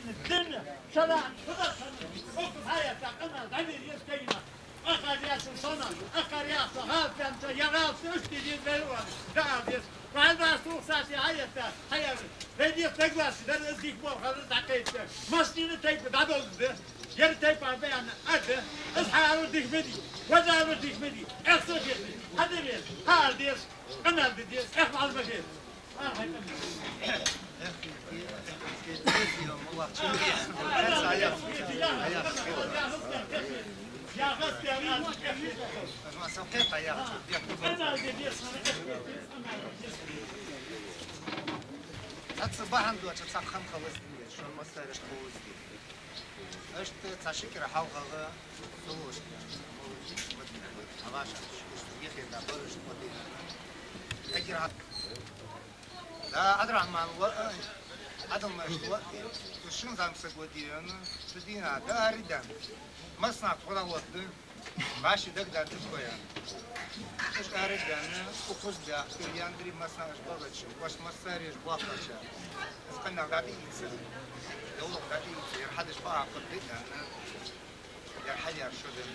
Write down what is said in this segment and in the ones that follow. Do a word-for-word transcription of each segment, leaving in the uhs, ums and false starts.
Дин, шарӀа, хӀама санна, укх хьаятта къамаьл дӀабийр из кагийна. Акхар яц сона, акхар яц, гӀалатанца, я гӀалат, уж дийдин вер ван, дагӀа деза. Вай бас тухсаси хьаятта, хьаяр. Вай деза дагвас, дар из дих бохар дӀакхайта. Маснина тайпа дӀабалда, яр тайпа баян ада, из хьару дих меди, вазару дих меди, эхсо деза, хьадавес, хьар деза, къамаьл деза, эх, малма деза. Цхьацца бахьан доацаш цхьа хам хала деза, шоана массараш хоза деза. Иштта цхьа ши кӀира хьалхагӀа сулуш. Хьаваша, ши кӀира бараш ма дийна. Эггара хьа- Да, Ӏабдрахьман ва, Ӏадамаш ва, цу шин зӀамсаг ва дийна, цу дийнахьа да ари дан. Маснахьа тхо дӀагӀоргда, баши дагадоагӀа тхоай. Уж ари дан, укхаза баьхка, яндри маснахьаш багӀача, ваш массареш бохкача. Из къамаьл дӀадийца, довлах дӀадийца, яр хьадаш бахьа кхурдийтанна. Яр хьаяр шо дан.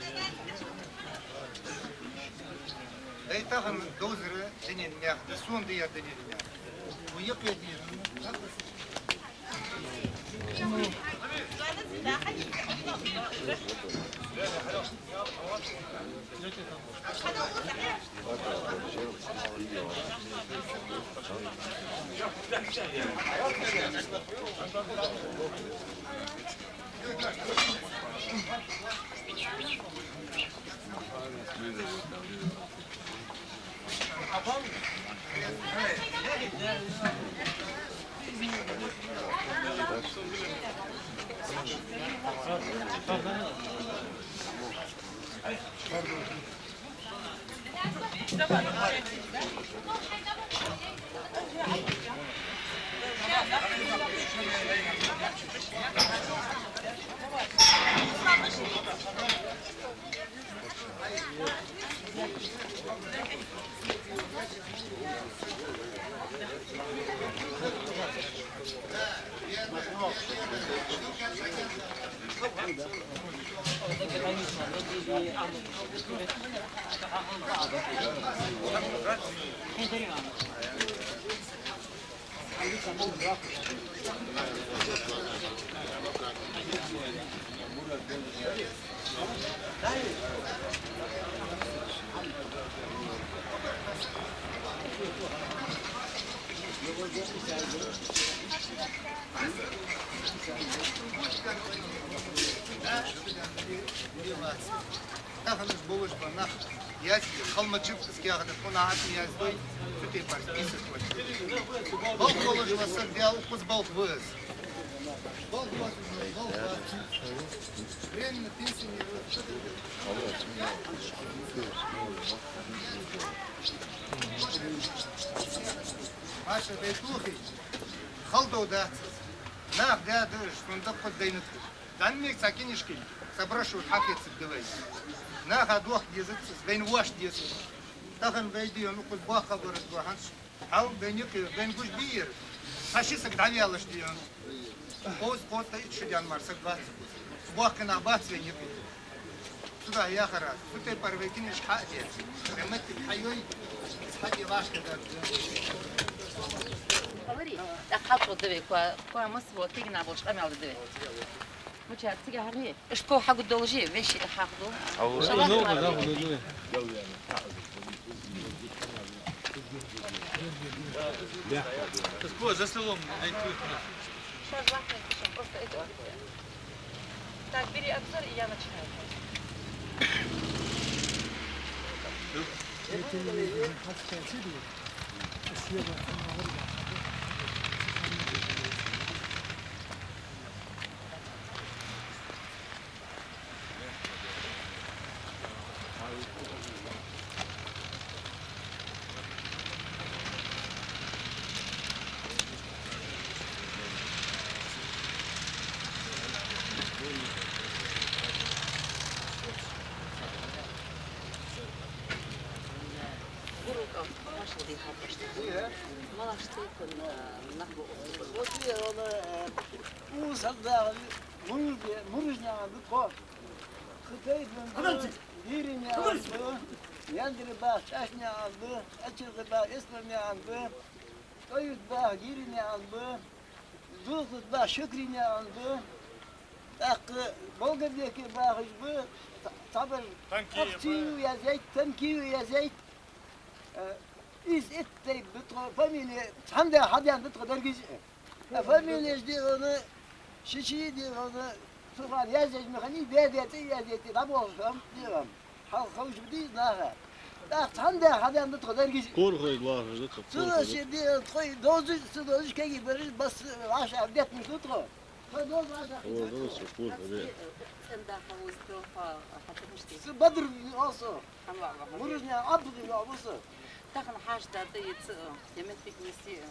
Ай, тахан довзар дунен мех да, сона дияр дунен мех. Ву юкъе дийр. Тахан уж болаш ба нах, яздеш, халмачук, скягда, кхуна атта яздой, цу тайпара список вац. Балха волаш ва саг, дел укхаза балха ва из. Балха ва из, балха ва из. Временно пенсионер ва из. Маша, дай тухий. Хала дов дац из. Нах даьд уж, сона даккха дайнад уж. ДӀанмег цхьа кинишка, цхьа брошюра хьахецаргда вай. Наха дохка дезац из, вайна воаш деза из. Тахан вай дийна укхаза боккха бараш го хӀанз. Хьал вайна юкъе, вайна гуш бийр. Цхьа ши саг дӀаваьлаш дийна. Кхозза, кхозза тӀа итт шу даьнна мара саг вац укхаза. Боккхий нах бац вайна юкъе. Цудухьа яхар аз. Цу тайпара вай кинишка хьа а де. Вай моттиг хьайой, из хьаде вӀашка дар. Хабари, тӀаккха хьалчул да вай, кхо, кхо масса бола кагий нах болча къамаьл да вай. Мучар, цига хьарни? Иштта кхо хьагу должи, веши хьахду. Ау. Шалла. Ну, да, да, да. Кхо за столом, ай, тут. Щас завтра пишем, просто это. Так, бери обзор, и я начинаю. Малаш тайпан, э, нах ба укхаза? Вот и он, э, у садда муржне, муржне аьнна да тхо. Кхы тайпан ба, гирине аьнна да, яндаре баха чӀашне аьнна да, ачирда баха эсларне аьнна да, тӀоюрта баха гирине аьнна да, дулхута баха шукрине аьнна да, тӀаккха Болгарбеке бахаш ба, цхьабар Танкиев, Ахци ю язъяйт, Танкиев язъяйт. Э, из итт тайпа да тхо, фамили цхьан даьх хьадаьнна да тхо деррига. Э, фамилеш дегӀана, ши-ши дегӀана, цу хана язъеш ма хиннай, даь-даь цӀи язъяйта дӀаболхаш хиннаб дегӀана. Хьалха ховш ба дийца наха. ТӀаккха цхьан даьх хьадаьнна да тхо деррига. Кхорхой лоархӀаш да тхо, Цу кхорхой. Ши дегӀана тхо дозуш, ца дозуш, кегий бараш, бас вӀашагӀ детташ да тхо. Тхо доза вӀашагӀ О, хиннад. Доза, кхорхой, да. Цхьан даха вуз тохо хьатамашти. Цу Бадр оал со. Муржне Ӏабдулла оал со. Тахан хьаштта тӀаийца, Ямет Фикмиси,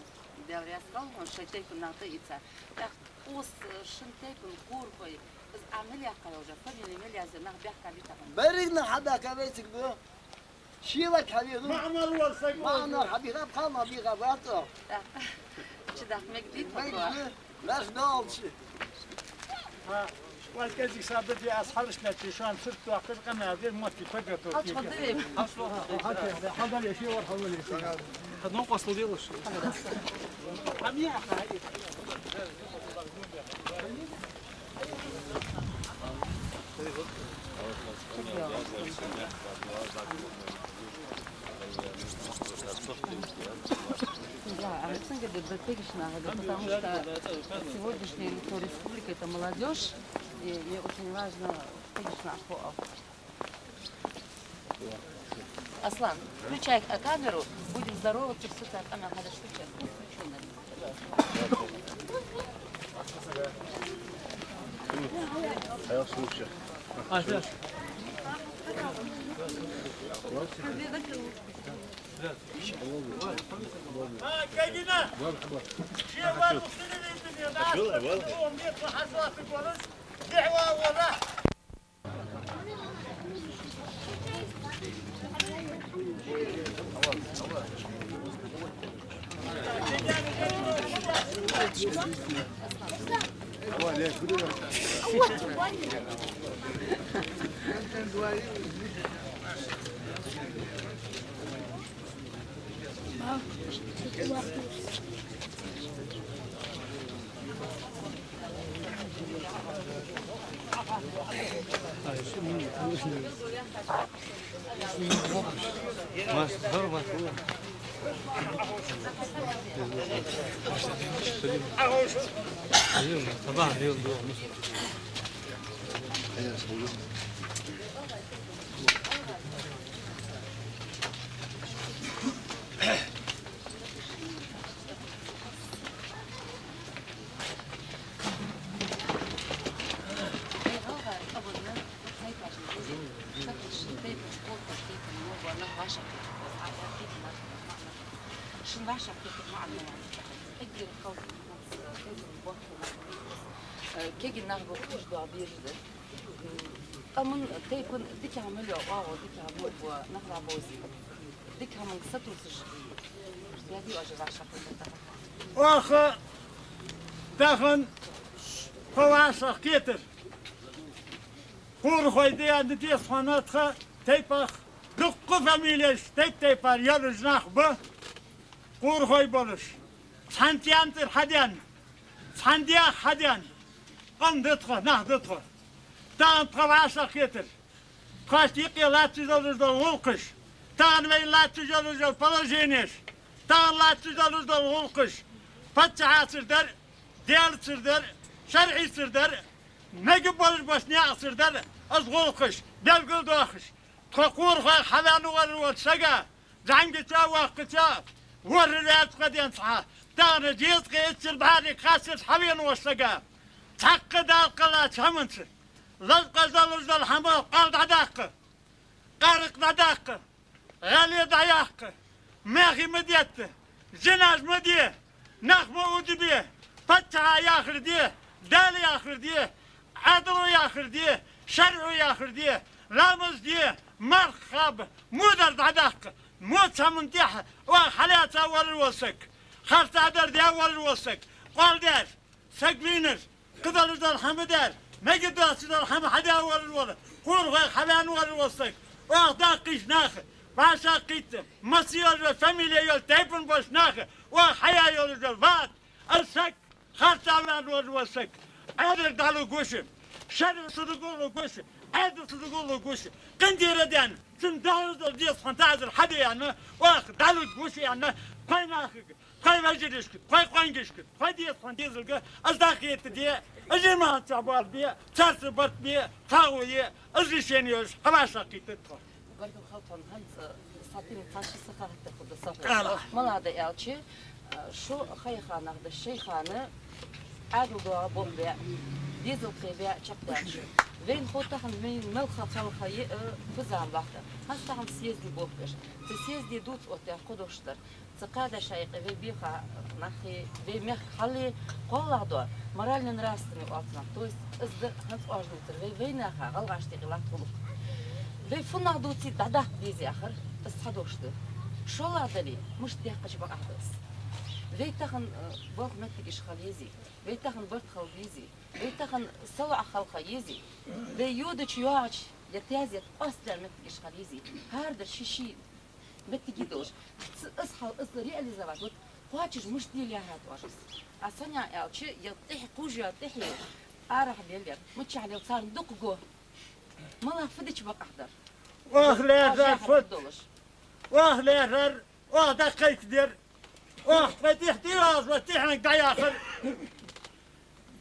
Даьла раьза хилва хьона, шоай тайпан нах тӀаийца. ТӀаккха укхаза шун тайпан кхорхой, из Ӏа мел яьккхай уже, фамили мел язъяь, нах баьхкабий тахан? Берригаш нах хьабаьхка вайцига ба. Шелаг хьавена. МаӀа мел вола саг вола. МаӀа нах хьабийха, пхьа нах бийха вац оаха. ТӀаккха чудаккха мегадий тхо? Мегаш да, лаьш долча. Ха, вай кӀезига сабаде аз хьалашначи шоана сурт доаккхаш, къамаьл дер, мотти подготовка. Хьалчхьа диве. Хьалчхьа диве, ши вар хьалвале. Одно послу делаешь. Хьамия, хьамия. Да, а вот на самом деле, да, тегишна, да, потому что сегодняшняя электронная республика — это молодёжь, и ей очень важно тегишна ахуа. Аслан, включай, а, камеру, будем здороваться, всё так, она хорошо сейчас. Пусть включённая. Кегий нах ба кхувш доагӀа бераш да. Къаман, тайпан дика хӀама мел йола, оагӀув дика хӀама мел бола нах ба укхаза. Дика хӀаманга сатувсаш, беди ожа вӀашагӀкхетар тахан. Оаха тахан тхо вӀашагӀкхетар. Кхорхой да аьнна деза хьона тха тайпах, дуккха фамилеш тайп-тайпара йолаш нах ба кхорхой болаш. Цхьан цӀен тӀара хьадаьнна, цхьан даьх хьадаьнна къам да тха, нах да тха. Тахан тхо вӀашагӀкхетар. Тхоашта юкъе латташ долаш дола гӀулакхаш, тахан вай латташ долаш дола положенеш, тахан латташ долаш дола гӀулакхаш, паччахьацара дар, Даьлацара дар, шарӀацара дар, мегаш болаш болча наькъацара дар, из гӀулакхаш белгалдоахаш, тхо кхорхой хьавена вар волча сага, зӀамигача, воккхача, ворхӀ ваьлча кхы денз хьа, тахан дезткъе итт шера бӀарга хьасташ хьавена волча сага, цхьаккха дакъа лаца хӀаманца, лазкъа долаш дола хӀама кхал дӀадаккха, къаракъ дӀадаккха, гӀаьле дӀаяккха, мехий ма детта, зинаш ма де, нах ма удабе, паччахьа яхар де, Дала яхар де, Ӏаьдало яхар де, шарӀо яхар де, ламаз де, марха кхаба, во дар дӀадаккха, во цхьа хӀаман тӀехьа оаха хьалаьца вар вола саг. Харцахьа дар даь волаш вола саг, кӀоаргдаьр, саг вийнар, кхыдола из дола хӀама даьр, мегаргдоацаш дола хӀама хьадаь волаш вола, кхоарахой хьаваьнна волаш вола саг, оаха даккхийча наха, вӀашагӀкхийтта, масса йолаш йола, фамили йолаш, тайпан болча наха, оаха хьаяь йолаш йола ваӀад, из саг, харцахьа ваьнна волаш вола саг, Ӏаьдалга дӀалургвоацаш, шарӀа садагалургвоацаш, Ӏаьдала садагалургвоацаш, къинтӀера а даьнна, цун дӀахьош дола деза хьона таӀазар хьаде аьнна, оаха дӀалургвоацаш аьнна, кхоай нахага, кхоай вежарашка, кхоай къонгашка, кхоай деза хьона дезалга, из дӀахетаде, из иман чу боалабе, царца барт бе, кхаъ е, из решени йолаш хьавӀашагӀкхийттад тхо. Баркал хилда хьона, хӀанз, э, са тема цхьа ши саха хаттар хургда са хьона. Ала. МалагӀа да аьлча, э, шо хайханах да шайхана Ӏаьдал доагӀа болх бе, дезал кхебе чакхдаьлча. Вайна хов тахан вайна мел ха цхьалха е, э, фу зама вахта. ХӀанз тахан съезде болх беш. Цу съезде дувца оттадаь кхо дош дар. Цу кхаь даьша юкъе вай бийха нах, вай мехка хьал кхоалагӀа да, морально-нравственный оалаш нах. То есть, из да хӀанз оаш дувцар, вай вайнаха, гӀалгӀашта юкъе латта гӀулакх. Вай фуннагӀа дувце дӀадаккха деза яхар, из цхьа дош да. ШоллагӀа дале, мишта даьккхача бакъахьа да из. Вай тахан, э, болх моттигаш хила езий, вай тахан барт хила безий, вай тахан салоӀа хила езий, вай йодача, йоагӀача, е тезет къоастадаь моттигаш хила езий. ХӀара дар ший-ший моттиге долаш. Ц-, из хьал, из реализовать, вот, кхоачаш мишта де лаьрхӀад оаш из. Аз санна аьлча, е тӀехьа кхувш, е тӀехьа арахьа беллар, миччахьа лел царна дукха го. МалагӀа фу дича бакъахьа дар. Ох, лаьрхӀар, фу долаш. Ох, лаьрхӀар, ох, дӀакхайкадер. Ох, вай тӀехьа тӀайоагӀаш, вай тӀехьенга дӀаяхар.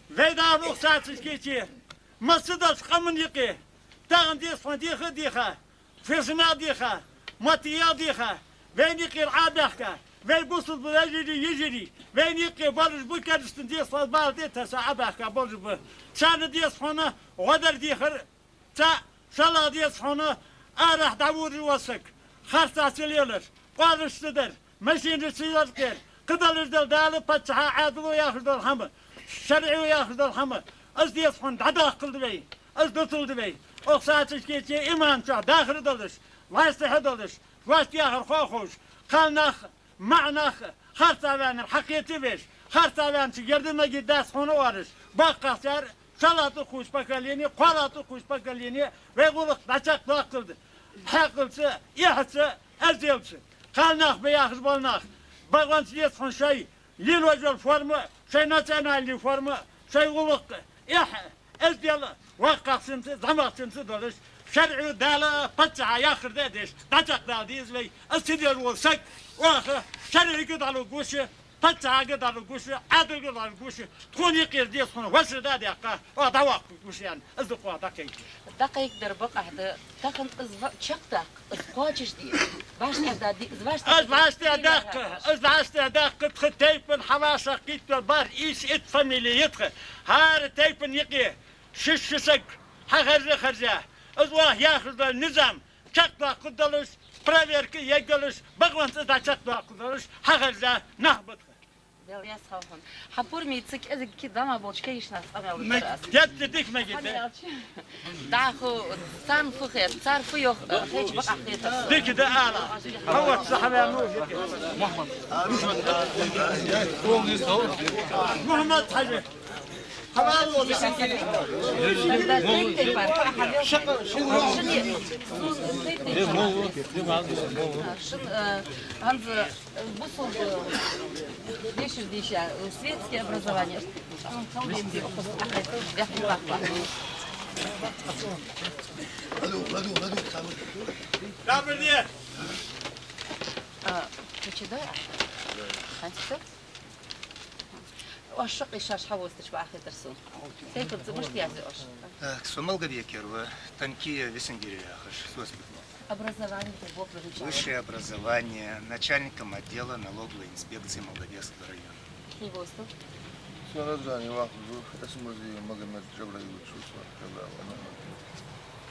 Вай дӀа мукъа сацашкийче, массадолча къаман юкъе, тахан деза хьона деха а деха, фирсамех деха, моттиге деха, вайна юкъера Ӏобаьхка, вай бусалба вежарий, йижарий, вайна юкъе болаш ба керастан деза хьона бала тӀа а тесса Ӏобаьхка болаш ба. Царна деза хьона гӀо дар дехар, цхьа шоллагӀа деза хьона арахьа дӀавоалаш вола саг, харцахьа ца лелар, кӀоаргаш ца дар, машинаш ца йоаркъяр, кхыдола из дола Дала, паччахьа, Ӏаьдало яхаш дола хӀама, шарӀо яхаш дола хӀама, из деза хьона дӀадаккхалда вай, из дуталда вай. Укх сацашкийче иман чу дахар долаш, вастахьа долаш, васт яхар хо а ховш, кхалнах, маӀа нах, харцахьа ваьннар хьакхета веш, харцахьа ваьннача герда мегаш дац хьона оараш, боккхагӀчар, шоллагӀа тӀакхувсача поколени, кхоалагӀа тӀакхувсача поколени вай гӀулакх дӀачакхдоаккхалда, хьаькъалца, эхьца, эзделца. Кхалнах ба яхаш бола нах, бакъонца деза хьона шоай лелаеш йола форма, шоай национальни форма, шоай гӀулакх, эхь, эздел воккхагӀчунца, зӀамагӀчунца долаш, шарӀо, Дала, паччахьа яхар да а деш, дӀачакхдала деза вай. Из ца деш вола саг, оаха шарӀага дӀалургвоацаш, паччахьага дӀалургвоацаш, Ӏаьдалга дӀалургвоацаш, тхона юкъера деза хьона вӀашагӀ дӀадаьккха, оаха дӀаваккхаргвоацаш аьнна, из да-кх оаха дӀакхайкадер. ДӀакхайкадар бакъахьа да, тахан из ва-, чакхдаккха, из кхоачашде, вӀаштӀехьададе, из вӀаштӀехьададе. Из вӀаштӀехьадаккха, из вӀаштӀехьадаккха, тха тайпан хьавӀашагӀкхийтта бар ийс-итт фамили я тха. ХӀара тайпан юкъе ши-ши саг хьахержа-хержа, из оаха яхаш дола низам чакхдоаккхаргдолаш, проверка ергдолаш, бакъонца из дӀачакхдоаккхаргдолаш хьахержа нах ба тха. Даьла раьза хилва хьона. Хьа пурми ца кӀезига ки дама болча кагийча наха къамаьл дергдар аз. Геттара дика мегаш да. ДӀахо царна фу хет, цар фу йоах, э, хетача бакъахьа хетар. Дика да ала. Хьавац хьаваьнна. Мухьаммад-Хьажа. Хьаваьнна. Шун, э, хӀанз, э, бусалба дешар дийша, светское образование. Добрый день! А, ты чё, да? Хантика? Оаш шаккхе шоаш хьавоасташ бакъахьа хетар сона. Тайпанца мишта язъю оаш? Так, со Малгобекеров, Танкия Весенгирья яхаш, соцпекно. Образование, ты бог величал. Высшее образование, начальником отдела налоговой инспекции Малгобекского района. Хьи востал? Со Раджани вахту, Эсмурзиев Магомед Джабраилович, Джабраил Магомед.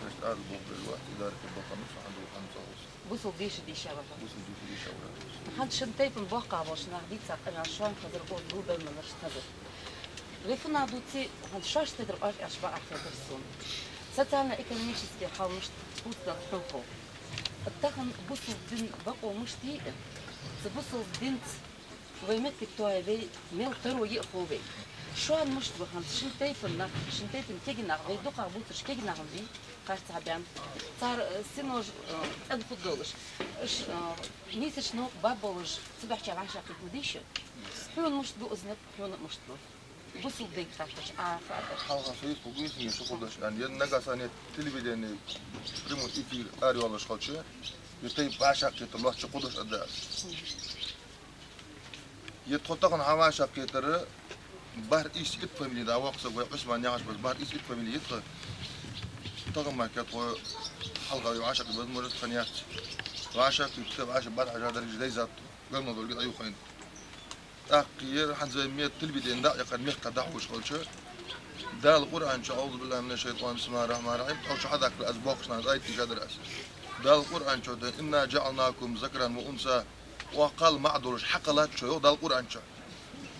Значит, аз бог величал, идарка бахану, саханду ханцалус. Бусалба дешар дийша вар хьо? Бусалба дешар дийша вар. ХӀанз шун тайпан боккхагӀа болча наха дийца къамаьл шоана хазар, оаха гулбенна нах хазар. Вай фуннагӀа дувце, хӀанз шоашта тӀадир оаш аьлча бакъахьа хетар сона. Социально-экономически хьал мишта хувцаденна хьона хов. Тахан бусалба дин бокъо мишта я, цу бусалба динца Вай меттиг тоае вай, мел таро йиъ хов вай. Шоана мишта ба хӀанз шун тайпан нах, шун тайпан кегий нах, вай дукхагӀа бувцаш кегий нах ма бий, харцахьа баьнна. Цар, э, синош, э, цӀена хургдолаш. Ш-, э, нийсача новкъа баб болаш, цудухьа вӀашагӀкхетар ма дий шо. Хьона мишта бу из никъ, хьона мишта бу. Бусалба дайга хаьттача, Ӏа хаьттача. Хьалха со йист хургва из, шо хургдолаш аьнна. Е нагахьа санна телевидене прямой эфир арайоалаш хилча, е тайпа вӀашагӀкхетар лоацца хургдолаш аргда аз. Е тхо тахан хьавӀашагӀкхетар, бархӀ ийс итт фамили да, воккха саг вай Ӏусман яхаш ба, бархӀ ийс итт фамили я тха. Тахан мара тхо хьалха вай вӀашагӀкхета возможность хиннаяц. ВӀашагӀкхийтта, вӀаши бархӀажа даргаш дайзад, гамал долга дӀаюхайна. ТӀаккха ер хӀанз вай мет телевидене дӀа а яьккхар, мехка дӀахьош хилча, Дала Къуръан чу, أعوذ بالله من الشيطان، بسم الله الرحمن الرحيم, тхьовра хьадаккхар аз бохкаш нана, аят тӀа дийшадар аз. Дала Къуръан чу да: «إنا جعلناكم ذكرا وأنثى», оакхал, маӀа долаш хьакхеллад шо, йоах Дала Къуръан чу.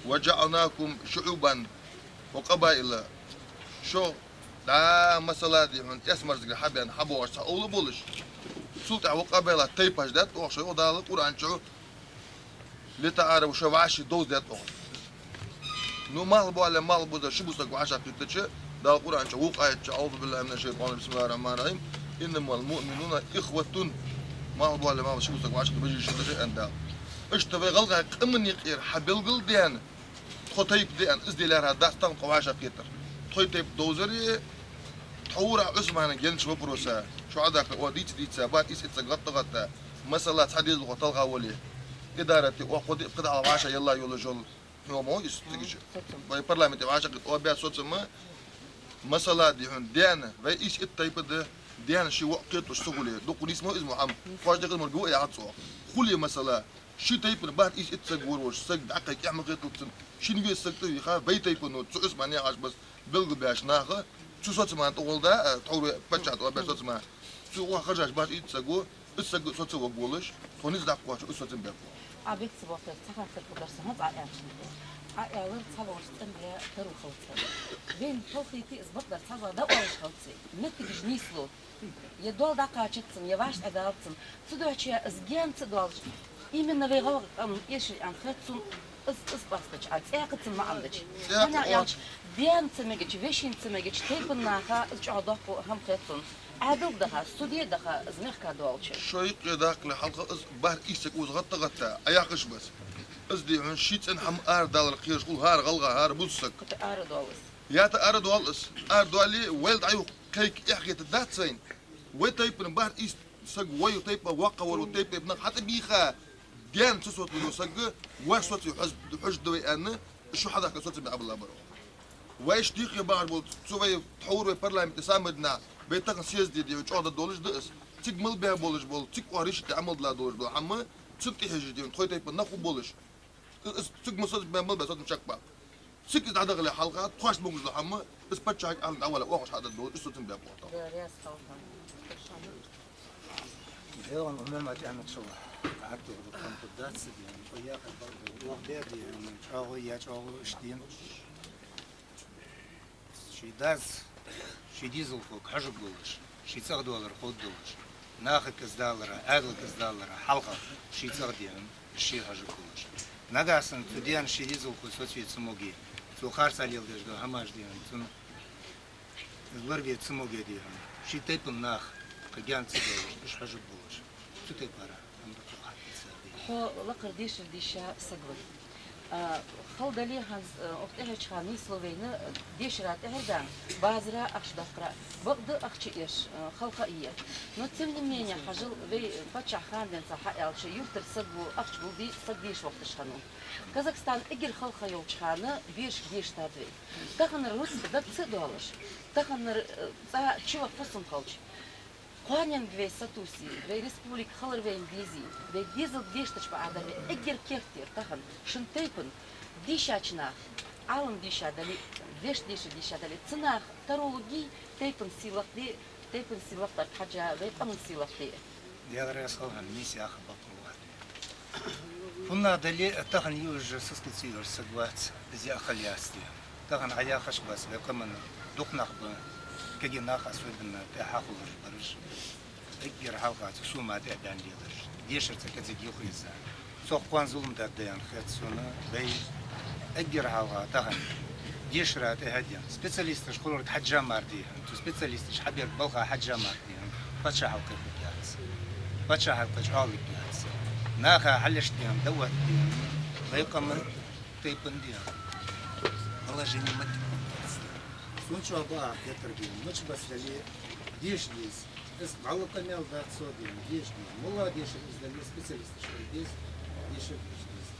«وجعلناكم شعوبا وقبائل». Шо дӀа, масала, дий хьона, эс-марзагара хьабаьнна, хьабоагӀаш цхьа овла болаш, цул тӀехьа وقبائل, тайпаш даьд оаха шо, йоах Дала Къуръан чу. «لتعارفوا», шо вӀаши довздаьд оаха. Ну, малхбоале, малхбуза ши бусалба саг вӀашагӀкхийтача, Дала Къуръан чу вокх аят чу: «أعوذ بالله من الشيطان الرجيم، بسم الله الرحمن الرحيم. إنما المؤمنون إخوة». Малхбоале, малхбуза ши бусалба саг вӀашагӀкхийтача, аьнна Дала. Иштта вай гӀалгӀай къаман юкъера хьабелгалдаьнна, тхо тайпа да аьнна, из де лаьрхӀа дац тахан тхо вӀашагӀкхетар. Тхоай тайпа довзаре, тхьовра Ӏусмана геннача вопроса, шо хьадаккхар, оаха дийца, дийца, бархӀ ийс итт саг гӀатта, гӀатта, масала, цхьа дезалхо талха вале, идарате оаха кхо-диъ, пхи-диъ хьалха вӀашагӀъелла йолаш йола хьо ма йий из, цига чу. Вай парламенте вӀашагӀкхийтта оаха баь соцам, масала, дий хьона, даьна, вай ийс итт тайпа да, даьна ший воӀ кхеталуш ца хуле, дукха нийса ма йий из мо хӀама, кхоачаш декъа ма гу яхац оаха. Хуле, масала, ший тайпан бархӀ ийс итт саг вар волаш, саг дӀакхайкача ма кхеталац цунна, шийна веза саг тӀавийха, вай тайпано, цу Ӏусман яхаш ба, белгалбаьча наха, цу соцама тӀагӀолла да, а, тхьовра паччахьа тӀагӀолла баь соцама. Цу оаха хержача бархӀ ийс итт саго, из саг соцаваргволаш, тхо низ даккхача, из соцам бергва. Ӏа бехк ца боаккхаш, цхьа хаттар хургдар са хӀанз Ӏа аьннача. Ӏа аьлар, цхьабараш цӀена ле таро хилац. Вайна талхийте, из бакъдар цхьазза дӀаоалаш хилац. Меттигаш нийслу. Е доал дӀакхачац цун, е вӀаштӀехьадалац цун. Цудухьа из гаьна ца доалаш, именно вай гӀалгӀай къаман эшар аьнна хет сона, из, из къоастадича, Ӏа цӀаькха цун маӀан дича. ХӀана аьлча, даьна ца мегача, вешийна ца мегача, тайпан наха из чӀоагӀа доккха хӀама хет сона. Ӏаьдалга даха, суде даха, из мехка доалача. Шо юкъе даккхале хьалха из бархӀ ийс саг укхаза гӀатта, гӀатта, Ӏа яхаш ба из. Из, дий хьона, ший цӀена хӀама арадалар кхераш хул хӀара гӀалгӀа, хӀара бусалба саг. Ата арадоал из. Ята арадоал из. Арадоале, вайл дӀаюха кхайка эхь хетаргдац вайна. Вай тайпан бархӀ ийс саг, вай тайпа воккхагӀвар, вай тайпа нах хьатӀабийха, даьна ца соцаваь вола саг, вай соцаве хьож-, хьожаргда вай аьнна, шо хьадаккха соцам бе Ӏабилла бар. Вай иштта дийхке бахаш бола, цу вай тхьовра вай парламенте самарна, вай тахан съезде, дий хьона, чӀоагӀа дар долаш да из. Цига мел баь болаш бола, цига оаха решить де Ӏамал дилла долаш дола хӀама, цунна тӀахьежаш, дий хьона, тхоай тайпан нах хургболаш. Из, из цига ма соцабаь, мел баь соцам чакхбаккха. Цига из дӀадахале хьалха, тхоашта могаш дола хӀама, из паччахьага аьнна дӀавале, оаха уж хьадаргдолаш, из соцам бе бохтал. Дера, яс халкъа. Дера, Ӏумар ма тӀехьа нах шо. Хьатта хӀама хургдац, дий хьона, кхо яхар бакъда, оаха бе, дий хьона, чӀоагӀо, е чӀоагӀо, иштта дий хьона. Ший дас, ший дезалхо хьожаргволаш, ший цӀагӀа доалар кховдадолаш, нахага из далара, Ӏаьдалга из далара хьалха ший цӀагӀа, дий хьона, ше хьожаргволаш. Нагахьа санна цу даьна ший дезалхо соцаве ца моге, цо харцахьа леладеш дола хӀамаш, дий хьона, цунна из лораве ца моге, дий хьона, ший тайпан нах, кхы гаьна ца доалаш, уж хьожаргболаш. Цу тайпара. Хьо лакхара дешар дийша саг ва. А, хала дале хӀанз, а, укх тӀехьарча хана нийслу вайна дешара тӀехьара да, базара ахча доаккхара. Бакъда ахча эш, а, хала ха а я. Но тем не менее, хьажал, вай паччахьа хана денз хьааьлча, юртара саг ва, ахча гулде, саг деша вахийташ хиннав. Казахстане эггара хала ха йолча хана берашка дешаш даьд вай. Таханара рузкъа даг ца а доалаш, таханара, а, цӀа чуваха фусам хилча, кхоаненга вай сатувсе, вай республика хилар вайна дезе, вай дезалга дешаш ба Ӏа дале, эггара керттера тахан шун тайпан дийшача наха, Ӏалам дийша дале, вешта дешар дийша дале, цу наха тарологи тайпан сийлахь де, тайпан сийлахь тӀа хьежжа, вай къаман сийлахь де. Даьла раьза хилва хьона, нийса яхар бакъ ва. ХӀана дале, тахан юаш сискаца юаш саг вац, из яа хала яц, дий хьона. Тахан Ӏа яхаш бац, вай къаман дукха нах ба, кегий нах, особенно, тӀехьа хулаш бараш. Эггара хьалха цу сома тӀа баьнна лелараш. Дешар цхьа кӀезига юха еза. Тохкан зулам даьд аьнна хет сона, вай эггара хьалха тахан дешара тӀехьа ден специалисташ хулар хьежжа мара дий хьона, цу специалисташа хьабаьр балха хьежжа мара дий хьона, паччахьалкхе хургьяц. Паччахьалкхе чӀоагӀлургьяц. Наха хьалаш дий хьона, даӀват дий хьона, вай къаман тайпан дий хьона, положени ма дий хьона. Сона чӀоагӀа бакъахьа хетар дий хьона, мича бесса дале деша деза. Из гӀалгӀай къамаьл дац со дий хьона, деша деза. Моллагӏа дешар из дале, специалисташ хила деза, дешар деша деза.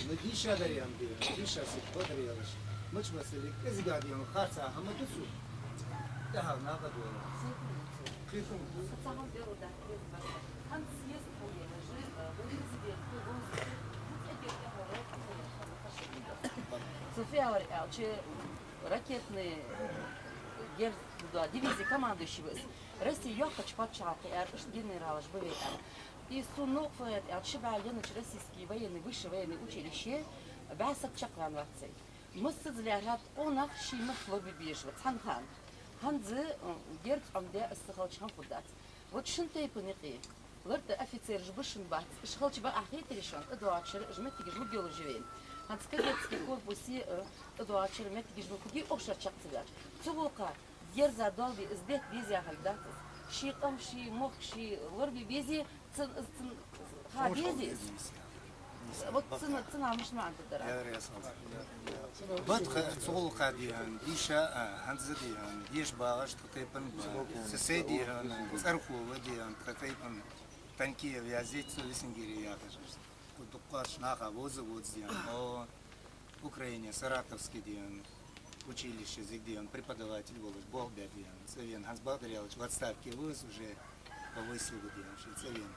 Но дийша дар ям дий хьона, дийша саг кходар ялаш, мича бесса дале кӀезига дий хьона харцахьа хӀама да цу. ТӀехьа наха дола. Кхетам. Цу февраль аьлча ракетный герз да, дивизе командующий ва из. Россе йоккхача паччахьалкхе аьлар, иштта генералаш ба вай аьнна. И сона новкъа фу хет аьлча, ши бӀаь еннача российски военный, высший военный училище бӀаь саг чакхваьнна вац цай. Массаза лаьрхӀад, къонах ший мехка лорабе безаш ва цхьан хана. ХӀанз, м, герз Ӏомадаь, из ца хилча хӀама хургдац. Вот шун тайпан юкъе лартӀа офицераш ба шун бац, уж хилча бакъахьа хетарий шоана, тӀадоагӀача шера уж моттигаш ма йолаш я вайна. ХӀанз кадетский корпусе, э, тӀадоагӀача шера моттигаш ма хургья укх шера чакх ца ваьлча. Цу гӀулакха герза доал бе, из детта деза яхилга дац из. Ший къам, ший мохк, ший лорабе безе, цун, из цун ха дезе из. Вот цун, цун амаш маӀан дар. Бат ха, цу гӀулакха дий хьона, дийша, а, хӀанз дий хьона, деша багӀаш тха тайпан ба. Са сай дий хьона, цӀерхо ва дий хьона, тха тайпан Танкиев Язит, цо Весенгере яхаш. Кхы дуккхача наха вовза-вовза дий хьона, о, Украине, Саратовске дий хьона, училище зиг дий хьона, преподаватель волаш, болх бе дий хьона, цӀавена, хӀанз бакъдар аьлча, в отставке ва из уже, повысил ва дий хьона, ший цӀавена.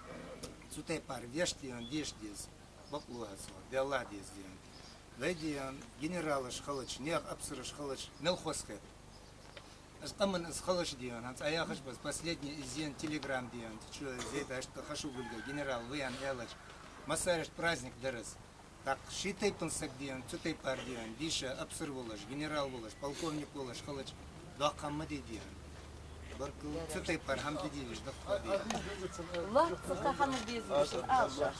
Цу тайпара вешта дий хьона, деша деза, бакълув хьо цох, делла деза дий хьона. Вай дий хьона, генералаш хилча, наьха офицераш хилча, мел хоза хет. Из къаман из хилча дий хьона, хӀанз Ӏа яхаш ба из последний изъян телеграмма дий хьона, цу чу зайдаш тӀа хашо гулга генерал ва аьнна аьлча, массараш праздник дар из. ТӀаккха ший тайпан саг дий хьона, цу тайпара дий хьона, дийша офицер волаш, генерал волаш, полковник волаш хилча, доккха хӀама ма дий дий хьона. Баркал, цу тайпара хӀама де дезаш да тхо дий хьона. Лоацца кхы хӀама беза мишта аьлча.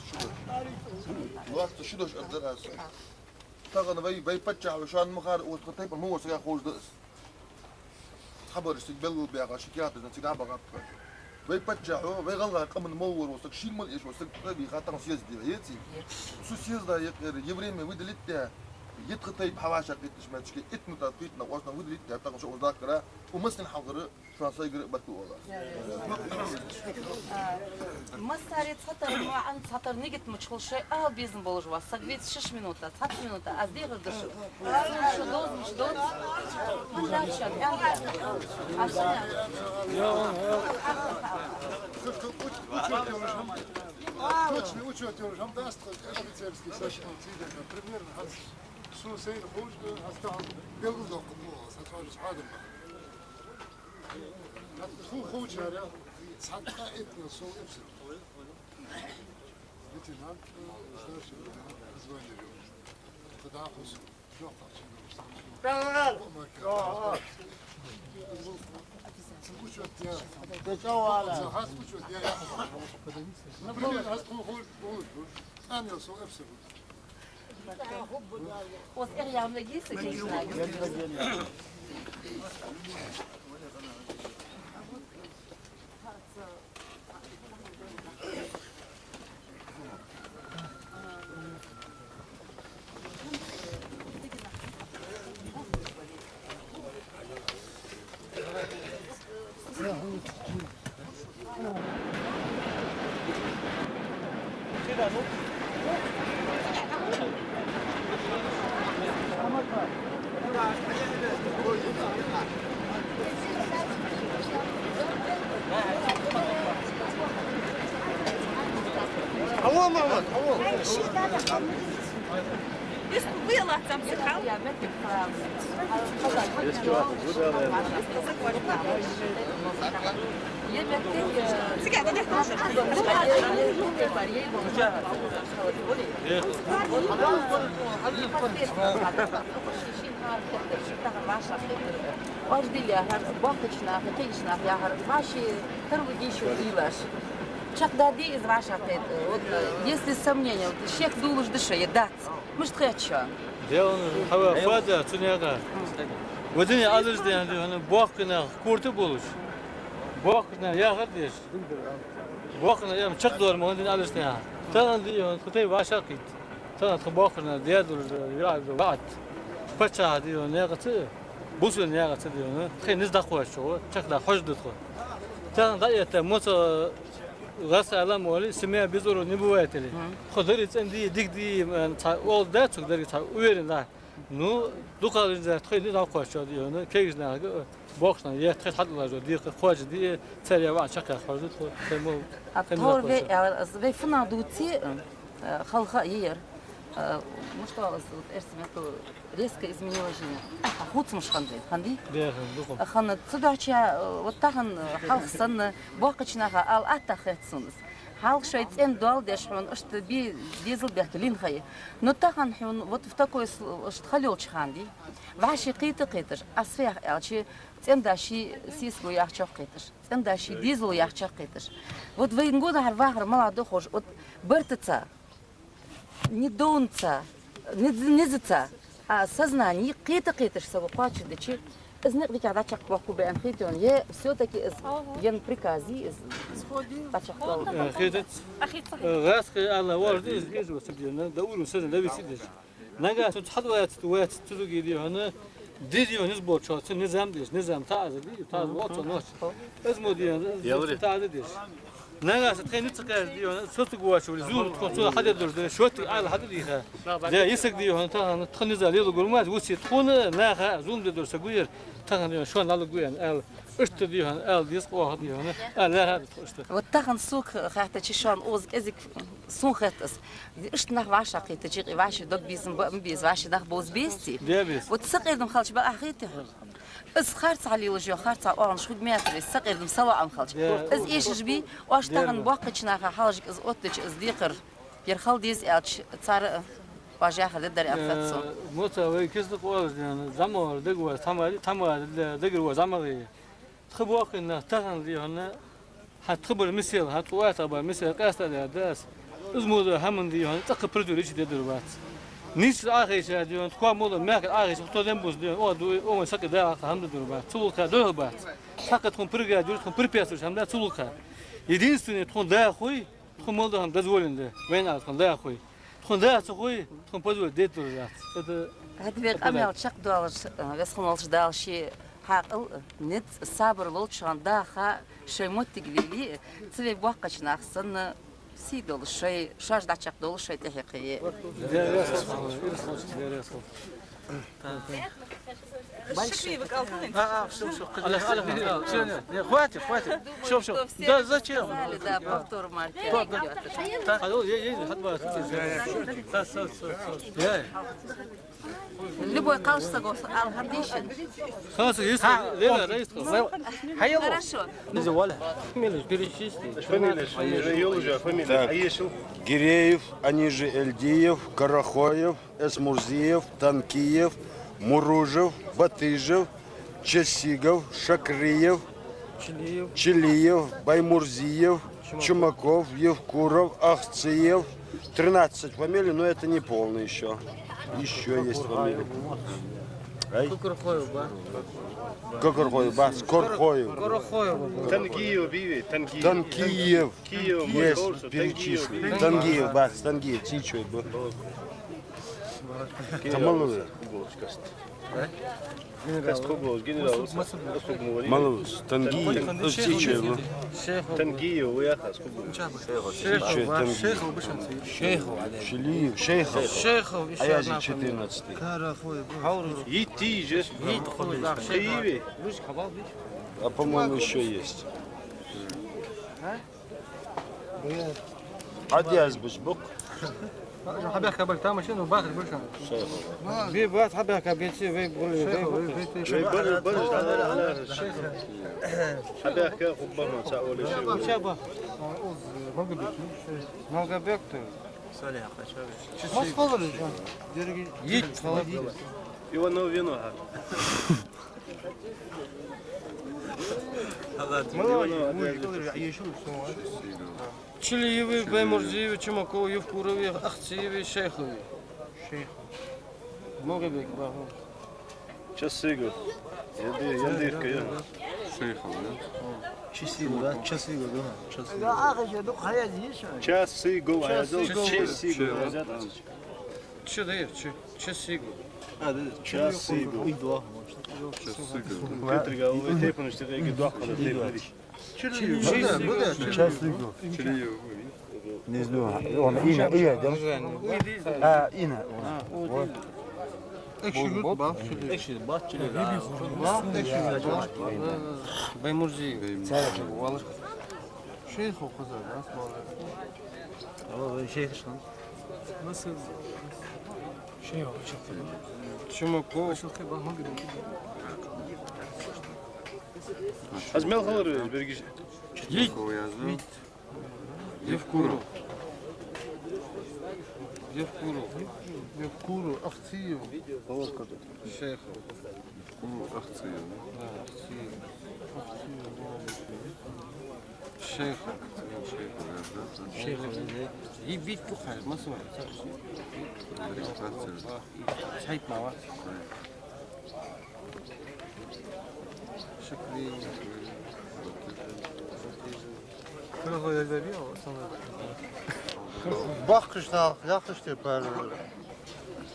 Лоацца шу дош аргдар аз. Тахан вай, вай паччахьо шоана ма харра, укх тайпан ма вар сага ховш да из. Хабараш цига белгалбаьха, ши каьхаташ цига а баьхаб. Вай паччахьо, вай гӀалгӀай къаман мел вар вола саг, шийга мел эш вола саг тӀабийха тахан съезд дий, еций? Цу съезда юкъера еврейме выделить даь, итт тайпа хьавӀашагӀкхеташ моттигашка, итт минута кхийтта нах оаснав выделить даь, тахан шо укхаза дахкара, укх массанена хьалхара шоана сайгара баркал оал аз. А, массане цхьатарра маӀан, цхьатарра нигат мичахьа хул шоай, ала безам болаш ва саг виц шиш минута, цхьацца минута, аз дехар да шуга. Шу дозмаш доц. Ман дац шоана, аьлла. Аз шоана аьлла. Точный учёт йолаш хӀама, точный учёт йолаш хӀама дац тха офицерский состав, цидага, примерно хӀанз. Сона сайна ховш да, аз тахан белгалдоаккхаргва аз, хӀанз хьадам ба. Тхона ховчарех цхьа ткъаь итт мел сов офицер. Лейтенант, старший лейтенант звание йолаш. Тха дӀахо со доккхача. Цун учёт я. Цун хас учёт я, я. Например, аз тхона ховш, ховш да. Цхьа мел сов офицер ва. Оз эр явна гиса гишна. Алло, мама, алло. Из вуйла цам сихал. Цига да дехташ. Ождили яхар, боккхача наха, кегийча наха яхар, вӀаши тарвугийшу уйлаш. Чакхдаьдий из вӀашагӀкхета? Вот, э, если сомнение, вот шек долаш да шо е дац, мишта хет шоана? Дело хьава фада цу наькъа. Вадине аларш дехьа, дехьа, боккхий нах корта болаш. Боккхий нах яхар деш. Боккхий нах, ям чакхдор ма вадине аларш дехьа. Тахан дехьа, тхо тӀа вӀашагӀкхийтта. Тахан тха боккхий нах дедалаш, яхар ваӀад. Паччахьа дехьа наькъаца, бусалба наькъаца дехьа, тхоай низ дӀакхоачаш, чакхдаха хьожаргда тхо. Тахан дӀаэтта, моца гӀазкхий ала ма оалий, семья без урода не бывает или. Тхо деррига цӀена дий, дика дий, м, цхьа оал дац, цу деррига цхьа уверен да. Ну, дукхагӀа лежа тхоай низ дӀакхоачаш дехьа, кегийча нахага, боккхийча наха, е тхоай хьадалажо декхар кхоачашде, царех ваӀад чакхъяха хьожаргда тхо, тхоай мо-, а тхоай низ тхьовра ве дӀакхоачаш. Аьлар, аз вай фуннагӀа дувце, э, халха йийяр, э, мишта оал аз, вот эрсий меттала резко изменилось же. А, хувцамаш хиннад вай, хиннадий? Беха, дукха. Хиннад. Цудухьа, э, вот тахан, э, хьалха санна, боккхийча наха ала атта хет сона из. Хьалха шоай цӀен доал деш хьона, иштта бе-, безал бехке лийнна ха я. Но тахан хьона, вот в такой сл-, иштта хала йолча хана, дий, вӀаший кхета а кхеташ, аз фу ях аьлча, цӀен-да ший сесаго яхачох кхеташ, цӀен-да ший дезало яхачох кхеташ. Вот вайна гонахьара вахар малагӀа да ховш, вот бартаца, ни довнаца, ни низ-, низаца, а сознание кхета а кхеташ саго кхоачашдича, из никъ дикагӀа дӀачакхбохку бе аьнна хетий хьона, е всё-таки из ена приказ я из дӀачакхдоал? Э, хетац. Э, гӀазкхий ала вож да из, из вот сабдена, да урун саза лавици деш. Нагахь санна цхьа вац, вац, цу дуги дехьа, деза йо низ болчоа, цу низам деш, низам таӀазар дий, таӀазар воацо нохч. Из мо дехьа, из мо таӀазар деш. Нагахь санна тхоай низ ца кхаьчача дехьа, со ца гуача вали, зулам тхона цо хьадер дорж дара, шоттиг Ӏайла хьаде дийха. Де йисаг дехьа, тахан тха низа лела гур мац, вуси тхона, наха, зулам де дорж са гуйер, тахан дехьа, шоана ала гуян, ала. Иштта дехьа, ала деза къоаха дехьа, ала лаьрхӀа да тхо иштта. Вот тахан сога хаьттача шоана оза кӀезиг сона хетта аз. Иштта нах вӀашагӀкхетача, кхы вӀаший дог бийсан ба-, ма беза, вӀаший нах бовза безаций? Де беза. Вот са къердам хилча бакъахьа хетий хьона? Из харцахьа лелаш йола, харцахьа оагӀонаш хургметарий, са къердам салоӀам хилча. Де. Из эшаш бий, оаш тахан боккхийча наха хьалхашка из оттача, из декхар, ер хила деза аьлча, цар а оаш яхар де дар аьнна хет сона. Э, моца вай киснакъ оалаш дена, зӀамагӀа дагавоз, тхьамади, тхьамади дагавоз зӀамагӀий. Тха боккхий нах тахан дехьа, хӀанз тха бар мисел, хӀанз тха ватах бар мисел, къаьстта а даьд аз. Из мо да хӀама дехьа, цӀаккха противоречи де дер бац. Нийсса Ӏохайша дехьа, тхо мо да мехка Ӏохайша, хто дем бус дехьа, о, ду, о, мой сакъи да, хӀама да дер бац. Цу гӀулакха духьал бац. Цхьаккха тхона преграда юр, тхона препятствуеш хӀама да цу гӀулакха. Единственное, тхона да хой, тхона мел да хӀама дозволено да, вайна а тхона да хой. Тхона да ца хой, тхона позволить де дер дац. Это... ХӀаьта вай къамаьл чакхдоалаш, э, веза хинна волча Дала ший хьаькъал, низ, сабар лолда шоана, даха, шоай моттиг лелае, цу вай боккхийча наха санна сий долаш шоай, шоаш дӀачакхдолаш шоай тӀехье кхее. Деррес хьо, ирс хьо, деррес хьо. Большой. А, а, всё, всё, хватит, хватит. Всё, всё. Да, зачем? Сказали, да, повтор марки. Да, да. Так, алло, я, я, я, я. Любой калш саго ала хӀама дийшад. Хасу, есть. Ха, Лена, да, есть. Хорошо. Фамилия, перечисли. Фамилия, фамилия. Так. Гиреев, они же Эльдиев, Карахоев, Эсмурзиев, Танкиев, Муружев, Батыжев, Чесигов, Шакриев, Чилиев. Чилиев, Баймурзиев, Чумаков. Чумаков, Евкуров, Ахциев. Тринадцать фамилий, но это не полный ещё. Ещё есть фамилии. Ай? Кокорхоев, ба? Кокорхоев, ба, Скорхоев. Корохоев, ба. Тангиев, биве, Тангиев. Танкиев. Киев, есть, Тангиев. Перечисли. Тангиев, ба, Тангиев, Тичой, ба. Тамалове. Генерал. Каст хубоз, генерал. Малус, Тангиев, Тичой, ба. Шейхов. Тангиев, вай яхаш хубоз. Шейхов, Тичой, ба. Тангиев. Шейхов, ба. Шейхов, Алиев. Шилиев, Шейхов. Шейхов, ещё одна фамилия. Четырнадцатый. Карахоев, ба. Хаур. Йит тиже. Йит хуй, да, Шейхов. Киеве. А, по-моему, ещё есть. Ӏадязбуш букъ. Хьабаьхка бара тамашийна, бахар бара шоана. Би бац хьабаьхка, беци вай гули, вай букъ. Вай бара, бара. Хьабаьхка хӀубба ма ца оли. Чаба, чаба. Малгобек. Малгобек ты. Салихь, хача. Мас ховар, дерги. Йит, холодильник. Иванов вино, ха. Чилиеви, Баймурзиеви, Чумакови, Евкурови, Ахциеви, Шейхови. Шейхов. Могабек, баху. Часыгов. Янди-, Яндирка, я. Шейхов, да? Часыгов, да? Часыгов, да? Часыгов. Часыгов, Часыгов. Часыгов. Чё, да, чё? Часыгов. А, да, Часыгов. Ой, два, может. Часыгов. Петр Галвей, тайпан, что ты, два, два. Чилиев. Чилиев. Чилиев. Не знаю, он имя, имя, да? А, имя. Вот. Экши, бах, Чилиев. Экши, бах, Чилиев. Бах, Экши, бах. Баймурзиев. Шейхов хоза, да, смотри. Ала, шейх шан. Шейх, шейх. Чумако. Аз мел халар ве, берги. Евкуров. Евкуров. Евкуров. Ахциев. Шейхов. Ахциев. Да, Ахциев. Ахциев. Шейхов. Шейхов, да? Шейхов, да. Ебить тухай, масуа. Ахциев. Сайт мава. Шакри. Бахкаш нах, яхаш те пар.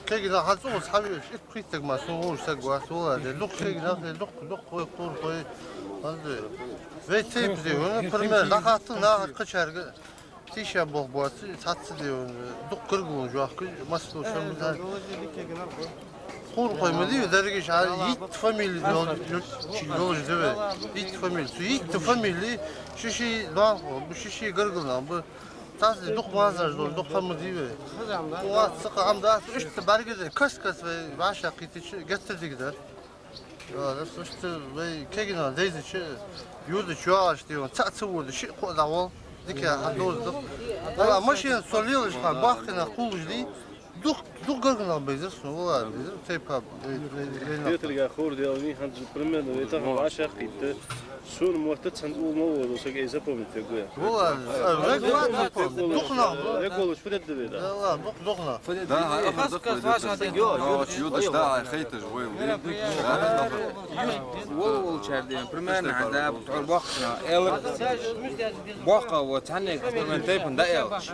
Кегий нах хьа цӀуз хьавеш, итт пхийтта саг ма сона гӀур саг вац, вала де. Дукха кегий нах, дукха, дукха хой, кхур хой. Вай тайпа де, вай, например, дӀахаттал нахага кхычарга. Тийша болх боаца, цхьацца де, дукха гаргало жоахка, масса шамда. Кхур хой ма дий, дерригаш а итт фамили йол-, йол-, йолаш да вай. Итт фамили. Цу итт фамили ши-ши дӀахо, ши-ши гаргало нах ба. Цхьацца де дукха мазаш дола, дукха хӀама дий вай. Вац, цхьаккха хӀама дац, иштта бӀаргадайна, каст-каста вай вӀашагӀкхийтача, геттара дика дар. Йо, да, слушайте, вай кегий нах дайзача, юртарча йоагӀаш дий хьона, цаӀ ца вода, шиъ-кхоъ дӀавоал, дика хьадоза да. Вала, машенаца со лелаш хьа, бахкина кхувлаш дий, дукха, дукха гаргало нах безар сона, вала, безар, тайпа, вай, вай, вай нах. Петр Галвей, хӀанз примерно вай тахан вӀашагӀкхийтта, сона мотт цхьан улма вола саг, эй, запомнить вегу. Вала, а, вай, вай, запомнить, дукха нах ба. Вай голаш фу дедда вай, да? Да, вала, дукха, дукха нах. Да, хӀа, ахар дукха фу дедда. Йо, йо, йо, да, хайташ вай. Вол-волчар ден, примерно, хӀанз да, тхьовра боккхача наха аьлар, боккха вола цхьанне, примерно, тайпан дӀааьлча.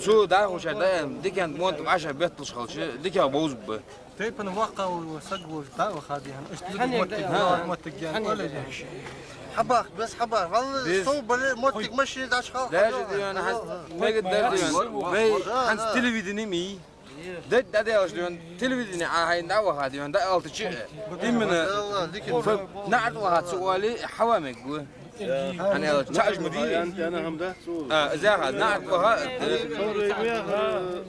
Цу дӀахочар дӀааьлча, дикан мотт вӀашагӀбетталуш хилча, дикагӀа бовзаргба. Тайпан воккха вола саг волча дӀа а ваха дий хьона, иштта цхьанне моттиг, да, моттиг ген, цхьанне оалаш дий хьона. Хьабах, бес хьабах, валла, дез. Сов бале моттиг машине дӀачухьалха. Даже дий хьона, хӀанз, мегаргдар дий хьона. Вай, да, хӀанз, да, телевидени ма йий. Дед дӀадаьлча дий хьона, телевидене Ӏа хьайна дӀаваха дий хьона, дӀаалийтача, именно, наӀарга ваха ца оале, хьава мегаш ва. ХӀана аьлча, цхьа уж ма дий. А, из яхар, наӀарга ваха.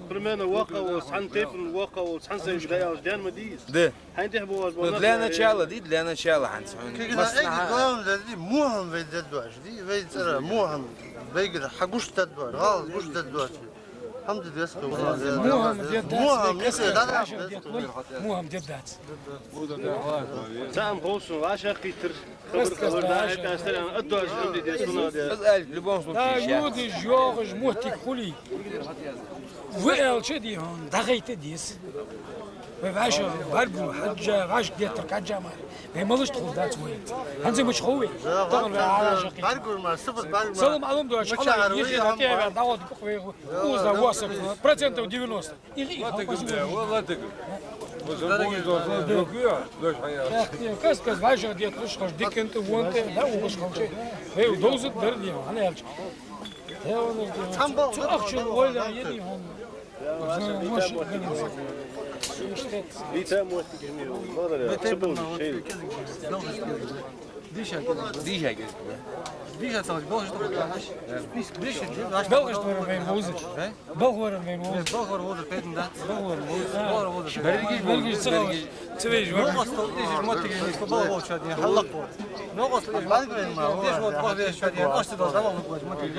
Примерно воккха вола, цхьан тайпан воккха вола, цхьан сага дӀааьлча, ден ма дий из. Да. Хьайна тӀехьа бовзаш бола. Ну, для начала, дий, для начала хӀанз. Кегий нах, массанахьа главное, дий, мо хӀама вай дергдоацаш, дий, вай цӀера мо хӀама, вайгара хьагуш дергдоацаш, гӀалат гуш дергдоацаш. Хьамда деска. Мо хӀама дергдац, мо хӀама, мо хӀама дергдац. Цхьа хӀама хов сона, вӀашагӀкхийттар. Хабар, хабар, да, это старан, отдача, люди, де, сунна, де. Аз аьлча, в любом случае, да, шаьц. Люди, йоагӀаш моттиг хуле, вай аьлча дий хьона, дӀахайта деза. Вай вӀаши бӀаргагу, хьажа, вӀаши геттара кхаьча мара. Вай малаш тхув дац вай. ХӀанз мича хов вай? Тахан вай ӀалашагӀкхийтта. Салам Ӏалам доацаш, хьалаьцача, еза тӀехьа ваьнна, дӀагӀоргда-кх вай, укхаза вассаг, процентов девяносто. Или их, латагам, да, ва, латагам. Каст-каста вӀашагӀдетталуш хилча, дикан тӀа, вон тӀа, да, ухаш хилча. Вай довзаргдар дий хьона, хӀана аьлча. Цхьан бал цу ахчан ойла е дий хьона. Дийша гезг. Дийша ца вац, балхаш тӀа. Балхаш тӀа вай вовзар. Балхваран вай вовзар. Балхвар вовзар, пайда дац. Балхвар вовзар. Балхвар вовзар. Белгаш, белгаш, ца вовзар. Ца вовзар. Ногостал, ишиш моттиг, ишиш балхвар вовзар, дий, хьаллакх вовзар. Ногостал, ишиш моттиг, ишиш балхвар вовзар, дий, аш ца доза, хьаллакх вовзар, моттиг.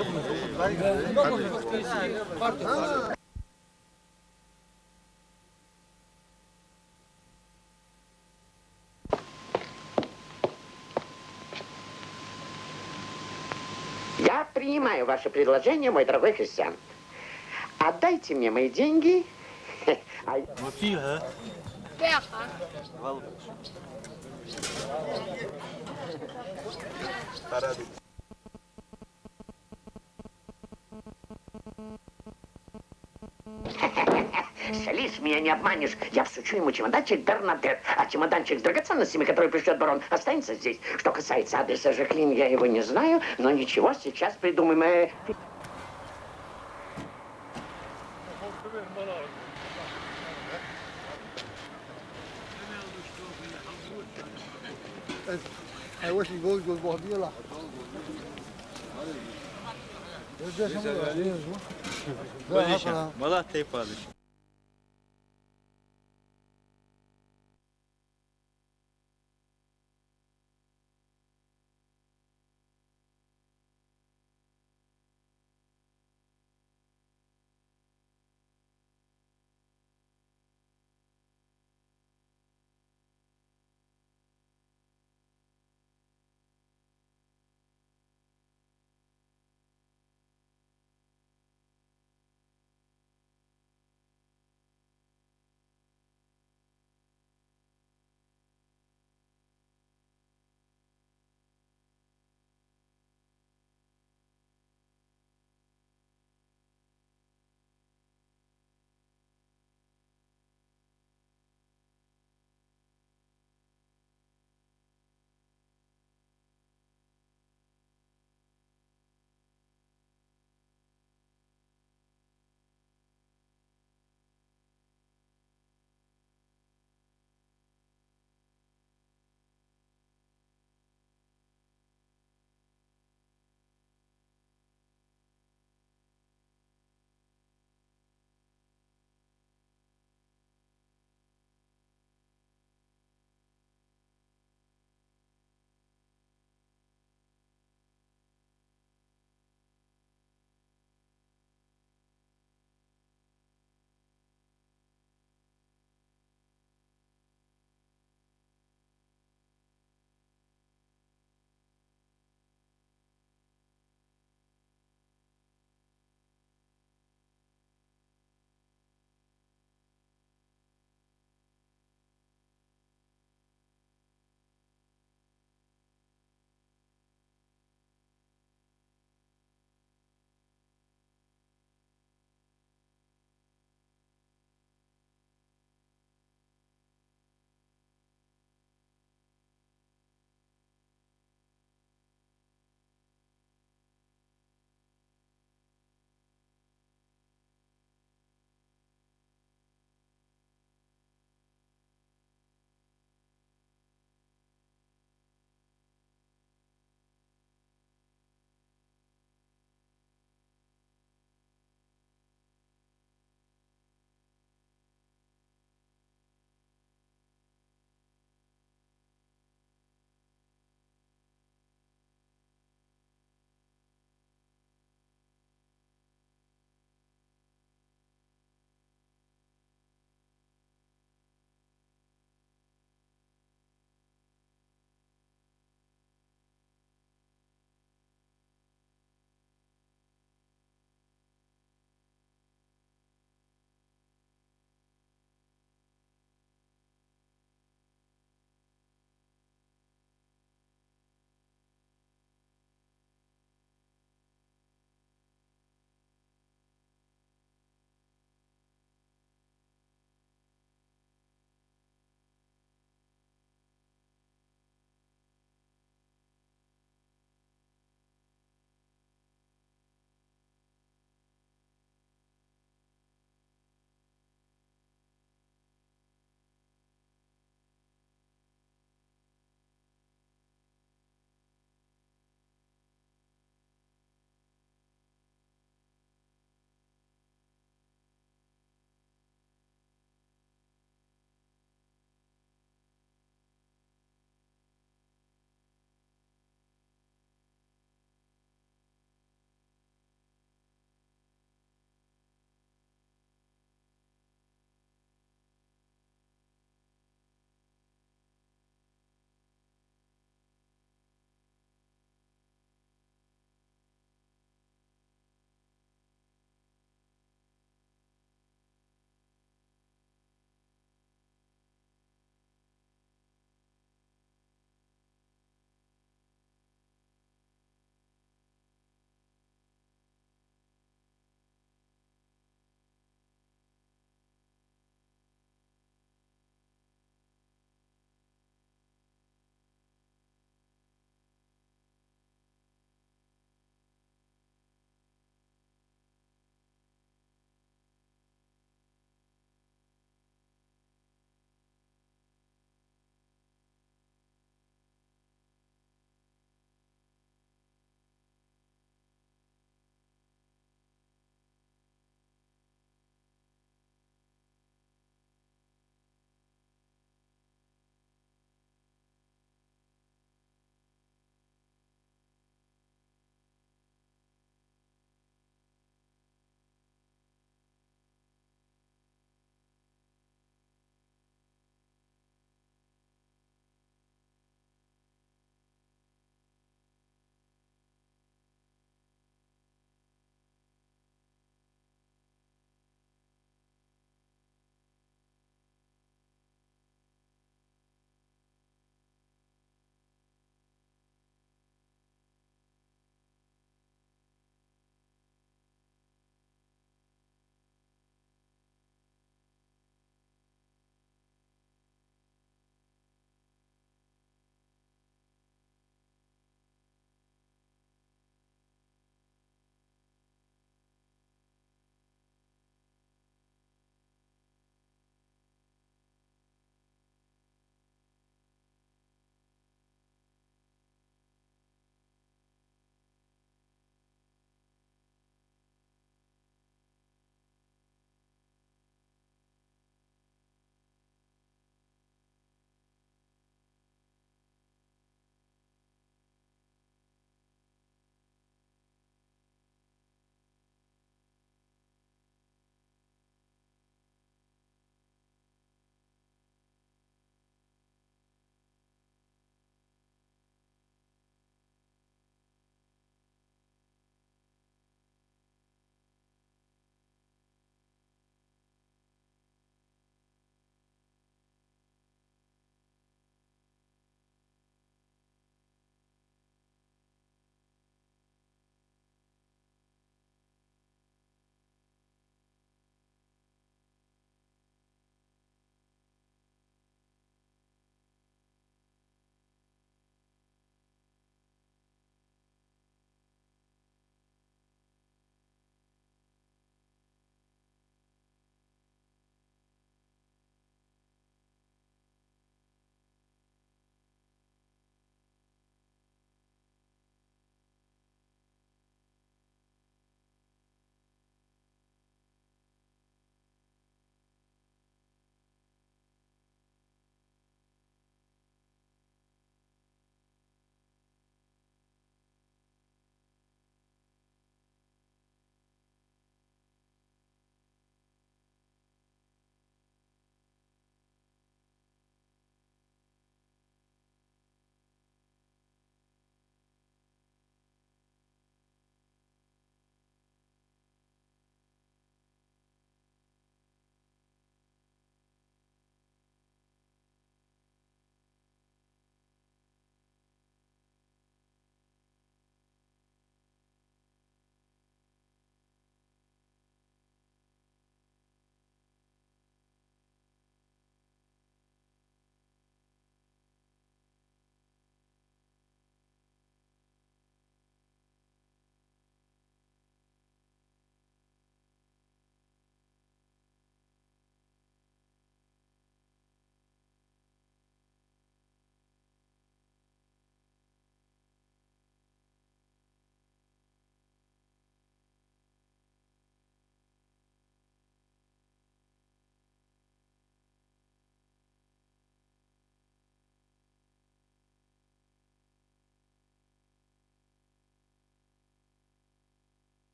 Принимаю ваше предложение, мой дорогой Кристиан. Отдайте мне мои деньги. А я Салис, меня не обманешь. Я всучу ему чемоданчик дыр на дыр, а чемоданчик с драгоценностями, который пришлёт барон, останется здесь. Что касается адреса Жаклин, я его не знаю, но ничего, сейчас придумаем. Э, Ай, воши гол, гол, гол, била. Божиша, мала тайпа да из.